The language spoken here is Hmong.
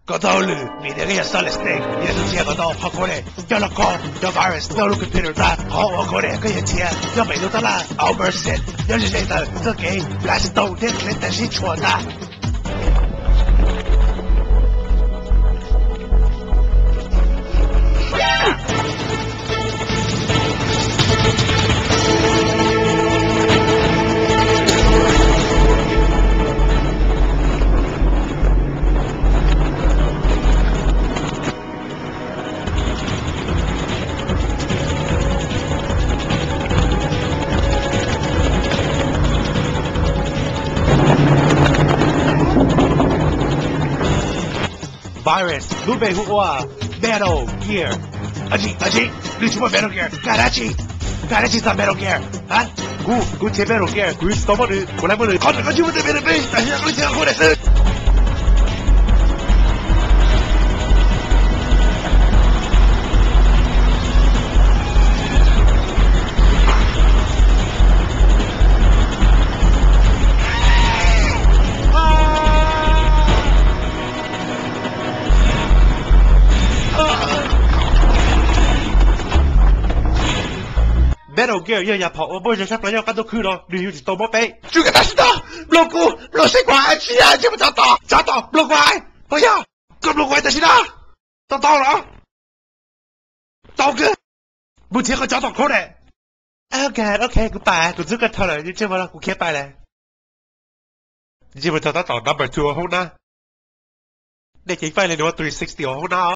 Kom tau lwm, vim tias koj yog solid state, yog tus txiav kom tau qhov code coj los kho cov virus nyob lub computer ntag. Qhov uas code koj yuav txiav nyob pem lub tab laj Albertson, nyob ze ze ntawm txoj kev Blackstone thiab Clinton sib tshuam ntag. Virus lub npe hu ua Metal Gear. Ab tsi, ab tsi, nws tsis muaj Metal Gear. Koj dab tsi, koj dab tsi txog Metal Gear? Kuv, kuv txiav Metal Gear, kuv tsis tau muab nws, kuv laib muab nws. Qhov ntawd koj tsis muaj tej Metal Gear, tam sim no koj li txiav qhov ntawd xwb. Metal Gear yog yam phom uas muaj zog tshaj plaws nyob qab ntuj khwb no, nws yuav tsis tau muab peb. Tsum koj tam sim no, nplooj kuv, nplooj seb kuv hais tsis yog, ntsej muag tsov tom, tsov tom, nplooj kuv hais, puas yog? Koj nplooj kuv hais tam sim no, tau tau los? Tau kawg. Mus txiav koj tsov tom code. Ok, ok, kuv pais, kuv ntxub koj dhau lawm, ntsej muag no kuv khiav pais lawm. Ntsej muag tsov tom number two hoob na. Nej ceev faj li nws ua three sixty hoob na.